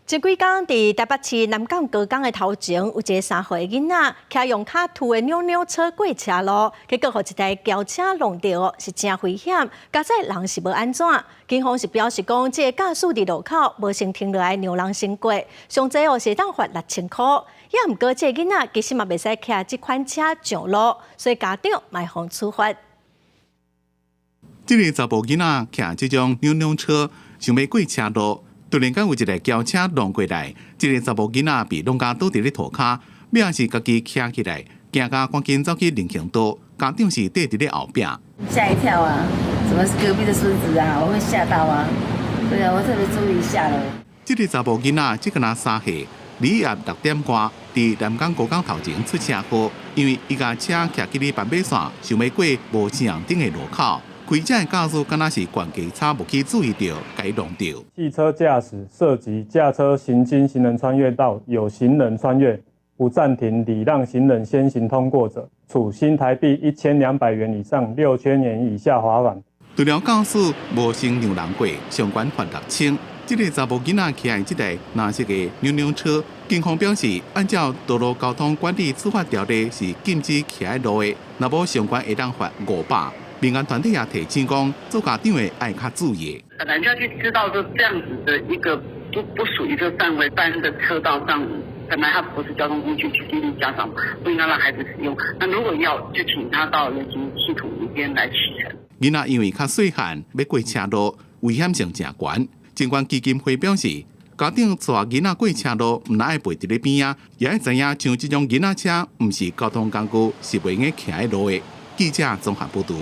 前幾工佇台北市南港高工的頭前，有一个3歲囡仔，騎用較舊的扭扭車過車路，結果予一台轎車挵著，是誠危險。佳哉人是無按怎，警方是表示講，這个駕駛佇路口無先停落來讓人先過，上濟哦是會當罰6000箍。也毋過這个囡仔其實嘛袂使騎這款車上路，所以家長嘛會予處罰。這个查埔囡仔騎這種扭扭車，想欲過車路。突然間有一个轎車挵過來，這个查埔囡仔被挵共倒佇咧塗跤，尾仔是家己徛起來，驚甲趕緊走去人行道，家長是綴佇咧後壁。嚇一跳啊！怎麼是隔壁的孫子啊？我會嚇到啊！對啊，我特別注意一下咯。這个查埔囡仔才敢若3歲，禮夜6點外，佇南港高工頭前出車禍，因為伊共車騎去咧斑馬線，想欲過無青紅燈的路口。開車的駕駛敢若是懸低差，無去注意著，共伊挵著。汽車駕駛涉及駕車行經行人穿越道，有行人穿越，不暫停禮讓行人先行通過者，處新台幣1200元以上6000元以下罰款。除了駕駛無先讓人過，上懸罰6000。這个查埔囡仔騎的這台藍色的扭扭車，警方表示，按照道路交通管理處罰條例是禁止騎佇路的，若無上懸會當罰500。民間團體也提醒講，做家長的愛較注意。本來就要去知道說這樣子的一個不屬於這個範圍般的車道上，本來它不是交通工具，去建議家長不應該讓孩子使用。那如果要，就請他到人行系統裡邊來騎乘。囡仔因為較細漢，欲過車路，危險性誠懸。貞觀基金會表示，家長帶囡仔過車路，毋但愛陪佇咧邊仔，也愛知影像這種囡仔車，毋是交通工具，是袂用騎佇路的。記者綜合報導。